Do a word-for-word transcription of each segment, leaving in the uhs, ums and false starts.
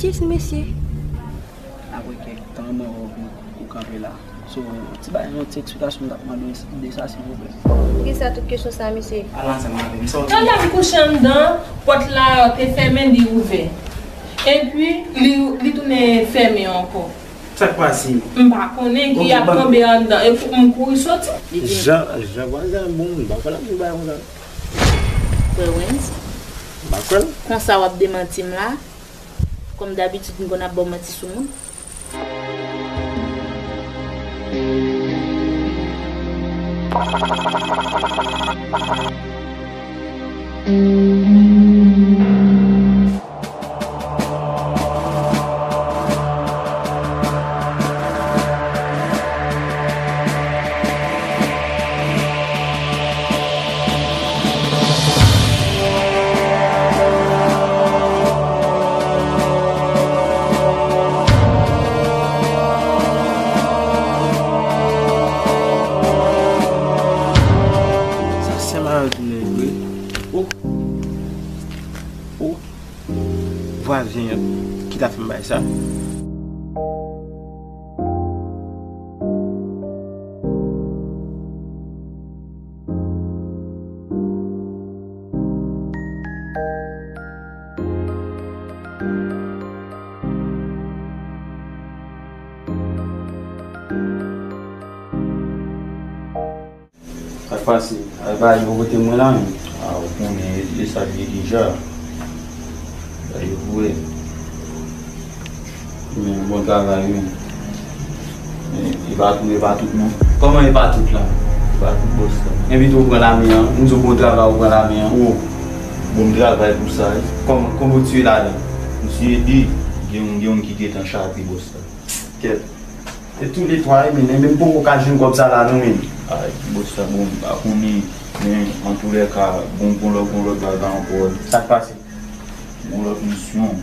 Yes, mesye. Apre kèk tan, mwen wè w vin, ou kanpe la. So, ti bay yon ti eksplikasyon m t ap mande w de sa, silvouplè. Poukisa tout kesyon sa, mesye? Ala sa m ap di, sa w Pandan m kouche anndan, pòt la te fèmen, li ouvè. Epi, li, li tounen fèmen ankò. Sa k pase? M pa konnen ki ap tonbe anndan. E pou m kouri soti. Jan, jan vwazen an bon moun, m pa kwè l ap vin bay konsa. Frè Wens, m pa kwè l. Konsa w ap demanti m la? Kòm dabitid, m konn ap ba w manti sou moun. Sa sèman al tounen vre. O, o, vwazen an ki ta fè m bay sa. Sa k pase? Ay, bay, yo vote mwen la menm. A, ou konnen, e, e sa l ye deja. Bay, yo voye. Men, bon travay, wi. Men, e pa tou, e pa tout, non. Kòman e pa tout la? E pa tout, bòs la. Envite w pran lame an. M di w bon travay, ou pran lame an. O, bon travay pou sa, wi. Kòman, kòman w tire ladan? M siye de. Gen youn, gen youn ki gentan chape, bòs la. Kèt. E tou le twa, e, men, men m poko ka jwenn kòb sa la, non, men. Ay, bòs la, bon, m pa konnen, men, antoulèka, bon, gon lòt, gon lòt bagay ankò. Sa k pase? Gon lòt misyon.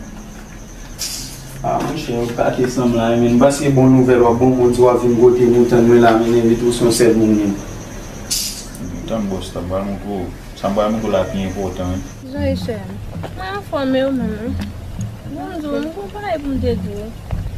A, monchè, ou kake san m la, men. M panse bon nouvèl, w ap bon moun, di w ap vin kote nou, tann mwen la, men, envite w se yon sèl moun, men. Tann bòs la, m pral montre w. Sa m pral montre w la pi enpòtan, wi. Jan e chè m. Mwen anfòm e ou menm, wi. Bon, m di w, m gon bagay pou m te di w.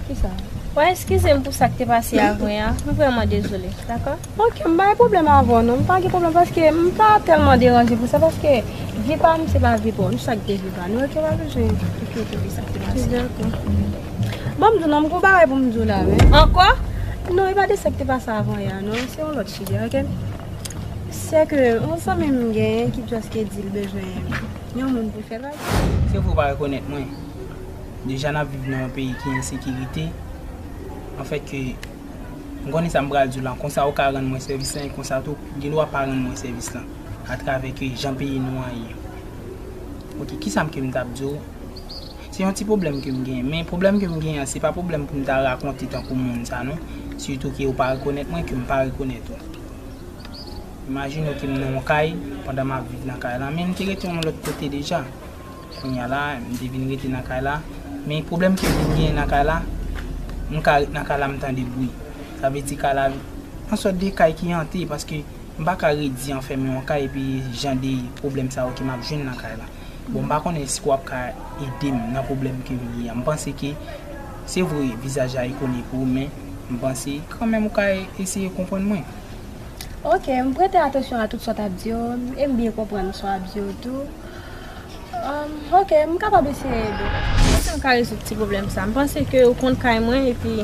Kisa? W a eskize m pou sa k te pase avan yè a. M vrèman dezole, dakò? Ok, m pa gen pwoblèm avè w, non. M pa gen pwoblèm paske m pa tèlman deranje pou sa, paske vi pa m, se pa vi pa w. Nou chak gen vi pa nou, ok, w pa bezwen enkyete pou sa k te pase. Dakò. Bon, m di w, non, m gon bagay pou m di w la, wi. Ankò? Non, e pa de sa k te pase avan yè a, non. Se yon lòt sijè, ok? Se ke yon zanmi m genyen ki just ke di l bezwen yon moun pou fè l. Se vre w pa rekonèt mwen. Deja n ap viv nan yon peyi ki ensekirite. Anfèt ke m konnen sa m pral di w lan. Konsa ou ka rann mwen sèvis lan, e konsa tou, gen dwa pa rann mwen sèvis lan. Atravè ke jan peyi nou an ye. Ok, kisa m ke m t ap di w? Se yon ti pwoblèm ke m genyen. Men pwoblèm ke m genyen an, se pa pwoblèm pou m ta rakonte tankou moun sa non. Sitou ke ou pa rekonèt mwen, ke m pa rekonèt ou. Imajine w ke m nan yon kay, pandan m ap viv nan kay la, men m te rete yon lòt kote deja. Kounye a la, m te vin rete nan kay la. Men pwoblèm ke m vin genyen nan kay la, m ka ret nan kay la, m tande bri. Sa vle di kay la, yon sòt de kay ki ante, paske m pa ka redi anfèmen yon kay epi jan de pwoblèm sa yo ke m ap jwenn nan kay la. Bon, m pa konnen si w ap ka ede m nan pwoblèm ke m ye a. M panse ke, se vre, vizaj la ikone pou ou, men m panse kanmenm ou ka eseye konprann mwen. Ok, m prete atansyon a tout sa w t ap di yo, e m byen konprann sa w ap di yo tou. Um, ok, m kapab eseye ede w. M panse m ka rezoud ti pwoblèm sa. M panse ke ou konn kay mwen, epi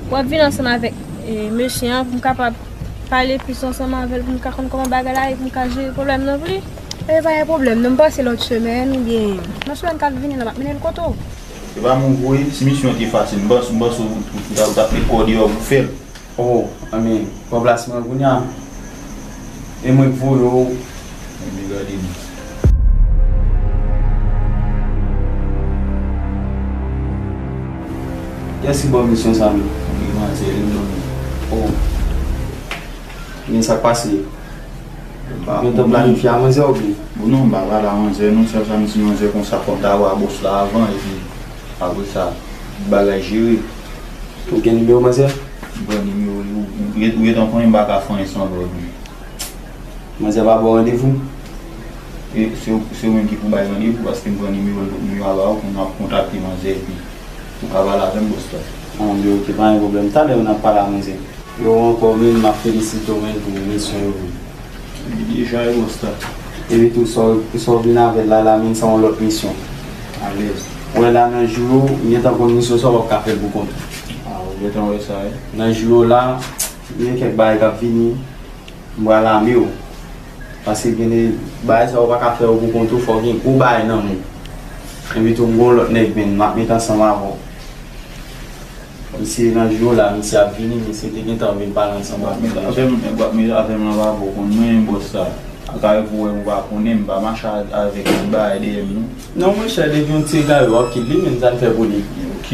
w ap vin ansanm avèk, e, mesye an pou m kapab pale plis ansanm avè l, pou m ka konn kòman bagay la ye, pou m ka jere pwoblèm nan pou li. E pa gen pwoblèm, non, m panse lòt semèn oubyen nan semèn k ap vini la, m ap mennen l kote w. Se pa mwen voye, si misyon te fasil, m panse, m panse ou, ou, ou t ap, ou t ap met kò deyò pou fè l. Oh, anben, pran plas mwen kounye a. E mwen k voye w. Ebyen gade nou. Kiyès ki ba w misyon sa menm? Yon manzè li m ban mwen. Oh. Men sa k pase? Ou gentan planifye a manzè oubyen? Bon, non, m pa pale a manzè non, sèl sa m di manzè konsa fò m ta wè a bòs la avan, epi apre sa, bagay jere. Ou gen nimewo manzè? M pran nimewo li, ou, ou, ou gentan konnen m pa ka fè anyen san lòd ou. Manzè pa ba w randevou? E se, se ou menm ki pou bay randevou, paske m pran nimewo l, nimewo a ba ou pou m ap kontakte manzè, epi Ou ka pale avè m, bòs la. An, byen, oke, pa gen pwoblèm. Talè, n ap pale a manzè. Yo ankò, men, m ap felisite w, men, pou misyon yo, men. Li deja, wi, bòs la. Epi tou, sa w, sa w vin avè l la, la, men, se yon lòt misyon. Alèz. Wè, la, nan jou yo, m gentan konn misyon sa w ap ka fè pou kont ou. A, ou gentan wè sa, wi. Nan jou yo, la, gen kèk bagay k ap vini. M pral ame w. Paske gen de bagay sa yo pa ka fè yo pou kont ou, fò w gen gwo bagay nan men w. Epi tou, m gon lòt nèg, men, m ap met ansanm avè w. Misye nan jou la, misye ap vini, misye te gentan vin pale ansanm avè m deja. Avè m, nèg w ap met avè m lan pa bon konn mwen, bòs la. Akayè pou wè m ou pa konnen, m pa mache avèk nèg bagay dèyè m, non. Non, monchè, depi yon ti egare w ap kit li, men sa l fè pou li. Ok.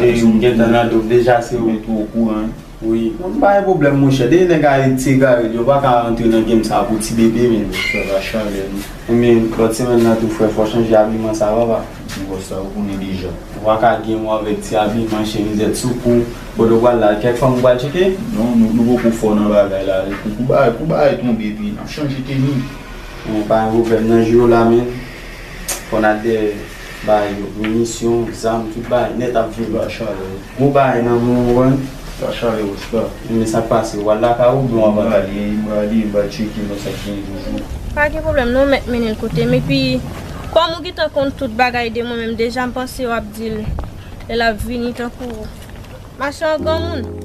E m gentan nan do deja, se ou. Mwen tou okouran. Wi, m pa gen pwoblèm, monchè. Depi nèg Ayiti egare l, yo pa ka rantre nan game sa pou ti bebe, men. Frè, pa chalè, non. Ebyen, lòt semèn nan tou, frè, fò chanje abiman sa, papa. Bon, sa, ou konnen deja. Ou pa ka gen yon avèk ti abiman, chemizèt sou kou, kote w pral la, kèk fanm ou pral tcheke? Non, nou, nou poko fò nan bagay la. Pou, pou bagay, pou bagay tonbe, epi n ap chanje teni. Bon, pa gen pwoblèm, nan jou yo la, men, fò n al dèyè bagay yo, minisyon, zam, tout bagay nèt ap vini. Ba chalè. Gwo bagay nan men w, ou konprann? Ba chalè, bòs la. Men sa k pase, w al lakay ou oubyen w ap antre? M prale, m prale, m pral tcheke non sa k genyen toujou. Pa gen pwoblèm non, m mèt mennen l kote m. Epi, kòm ou gentan konn tout bagay de mwen menm deja, m panse w ap di l lè l ap vini tankou machann granmoun.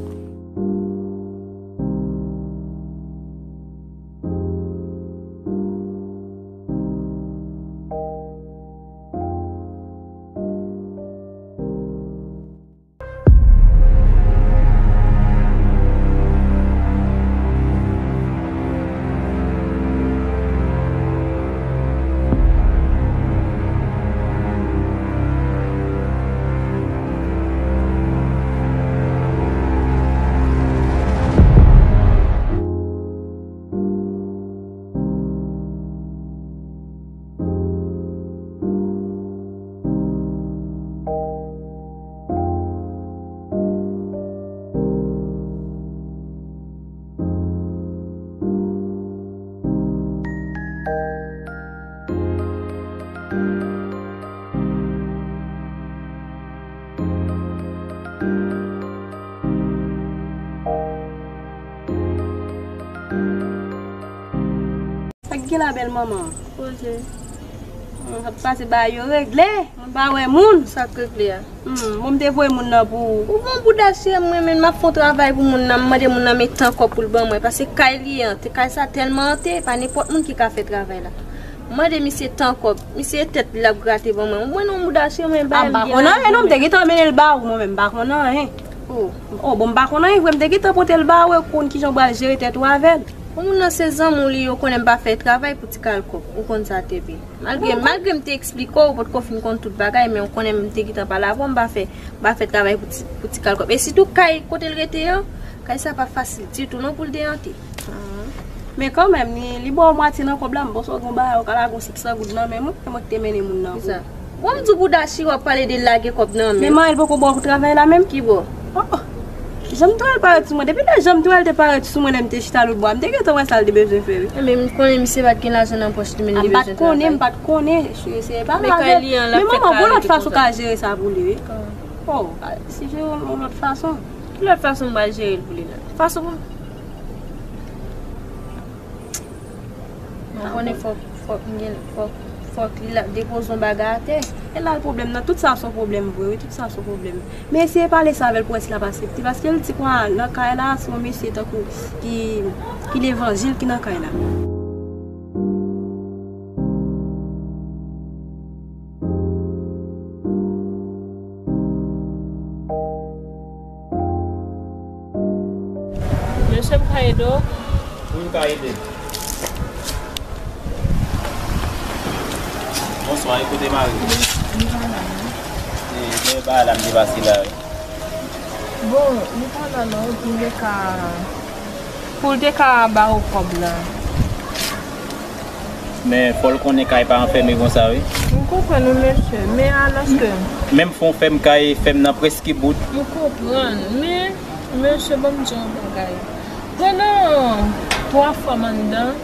Sa k gen la, bèl manman? Poze. Hmm, sa pase, bagay yo regle. Mwen pa wè moun. Sa k regle a? Hmm, bon, m te voye moun nan pou ou. Ou bon bouda cheri, mwen menm m ap fè yon travay pou moun nan, m mande moun nan men tan kòb pou l ban mwen, paske kay li an, te kay sa tèlman ante, pa nenpòt moun ki ka fè travay la. M mande misye tan kòb, misye tèt li l ap grate ban mwen. Ou mwen non bouda cheri, mwen bay m byen. M pa konnen anyen non, m te gentan mennen l ba ou, mwen menm m pa konnen anyen. Oh. Oh, bon, m pa konnen anyen vre, m te gentan pote l ba ou, e w konn kijan w pral jere tèt ou avè l. Bon, moun nan se zanmi w li ye, ou konnen m pa fè travay pou ti kal kòb, ou konn sa te byen. Malgre, malgre m te eksplike w, ou potko fin konn tout bagay, men ou konnen m te gentan pale avè w, m pa fè, m pa fè travay pou ti, pou ti kal kòb. E sitou kay kote l rete an, kay sa pa fasil ditou non pou l deyante. Ah. Men kanmenm, li, li ba w mwatye nan kòb la, m panse w gen yon bagay, ou ka lage yon senk san goud nan men m, wi, se mwen ki te mennen moun nan pou ou. Bon, m di w bouda cheri w ap pale de lage kòb nan men. Men manyen l poko ba w pou travay la menm? Ki bò? Oh, oh. Jan m t wè l parèt sou mwen. Depi lè jan m t wè l te parèt sou mwen lè m te chita lòtbò a, m te gentan wè sa l te bezwen fè, wi. Enben, m konnen misye pa t gen lajan nan pòch li, men li bezwen travay. M pa t konnen, m pa t konnen, cheri, se pa lage. Men manman, gon lòt fason w ka jere sa pou li, wi. Oh, si jere yon lòt fason. Ki lòt fason m pral jere l pou li la? Fason pou m Mwen konnen fòk, fòk m gen, fòk, fòk li la depoze yon bagay atè. E la l pwoblèm nan, tout sa se yon pwoblèm vre, wi, tout sa se yon pwoblèm. Men eseye pale sa avè l pou wè si l ap aksepte, paske l di kwa nan kay la, se yon mesye tankou ki, ki levanjil ki nan kay la. Mesye, m ka ede w? Wi, m ka ede. Bonswa, e kote mari w? Li pa la, non. E, men bagay la m te pase la, wi. Bon, li pa la, non, pou l te ka, pou l te ka ba ou kòb la. Men fò l konnen kay pa anfème konsa, wi. M konprann ou, mesye, men alòske. Menm fè w fèm kay, fèm nan prèske bout. M konprann, men, mesye, ban m di w yon bagay. Pandan twa fwa m anndan,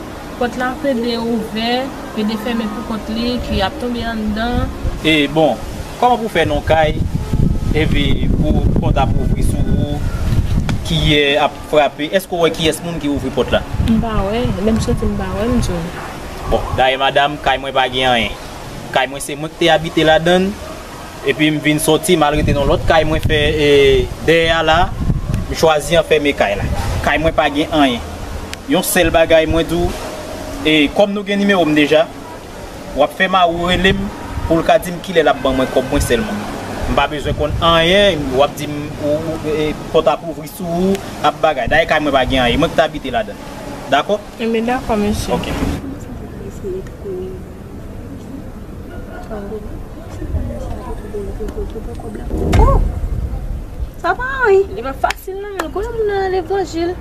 pòt la plede ouvè, plede fèmen pou kont li, ki ap tonbe anndan. E, bon, kòman pou fè nan yon kay, Epi pou pòt ap ouvri sou ou, kiyè ap frape, èske w wè kiyès moun ki ouvri pòt la? M pa wè, lè m soti m pa wè, m di w. Bon, dayè madanm, kay mwen pa gen anyen. Kay mwen se mwen ki te abite ladan l, epi m vin soti, m al rete nan lòt kay mwen fè, e, dèyè a la, m chwazi anfème kay la. Kay mwen pa gen anyen. Yon sèl bagay mwen di w, e, kòm nou gen nimewo m deja, w ap fè mari w rele m pou l ka di m kilè l ap ban mwen kòb mwen sèlman. M pa bezwen konn anyen, w ap di m ou, ou, e, pòt ap ouvri sou ou, ap bagay. Dayè kay mwen pa gen anyen, mwen ki t abite ladan l. Dakò? Ebyen dakò, mesye. Ok. Oh! Sa pa anyen. Li pa fasil non, men konnen moun nan levanjil.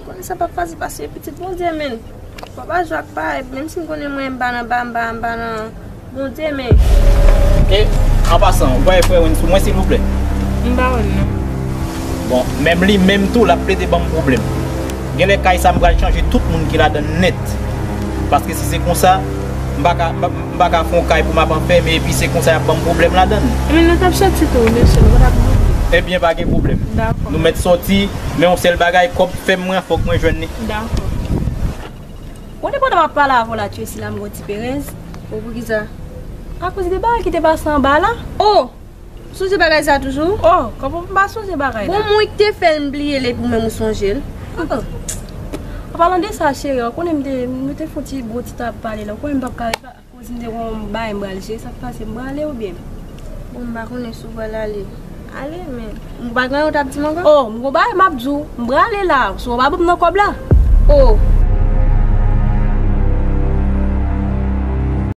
Konnen sa pa fasil pase pitit Bondye, men. Fò pa jwe ak parèy, menm si m konnen mwen m pa nan ba, m pa, m pa nan Bondye, men. E, an pasan, ou pa wè frè Wens sou mwen, silvouplè? M pa wè l non. Bon, menm li menm tou, l ap plede ban m pwoblèm. Genlè kay sa m pral chanje tout moun ki ladan l nèt. Paske si se konsa, m pa ka, m pa, m pa ka fè yon kay pou m ap anfème, epi se konsa y ap ban m pwoblèm ladan l. Ebyen, nou t ap soti tou, mesye, nou pa t ap boule. Ebyen, pa gen pwoblèm. Dakò. Nou mèt soti, men yon sèl bagay, kòb fèm mwen an, fòk mwen jwenn li. Dakò. Ou te pandan m ap pale avè w la, Tracy, la, m gon ti perèz. O, poukisa? Akoz de bagay ki te pase anba la. O! Ou sonje bagay sa toujou? O, kòman m pa sonje bagay la? Bon, mwen ki te fè l, m bliye l epi ou menm ou sonje l. O. An palan de sa, cheri, ou konnen m te, nou te fè yon ti bon ti tan ap pale la. Ou konnen m p ap ka rete akoz m te gon bagay m pral jere. Sa k pase, m prale oubyen? Bon, m pa konnen si w pral ale. Ale, men. M pa gen anyen w t ap di m ankò? O, m gon bagay m ap di w. M prale la. Si w pa ban m nan kòb la. O.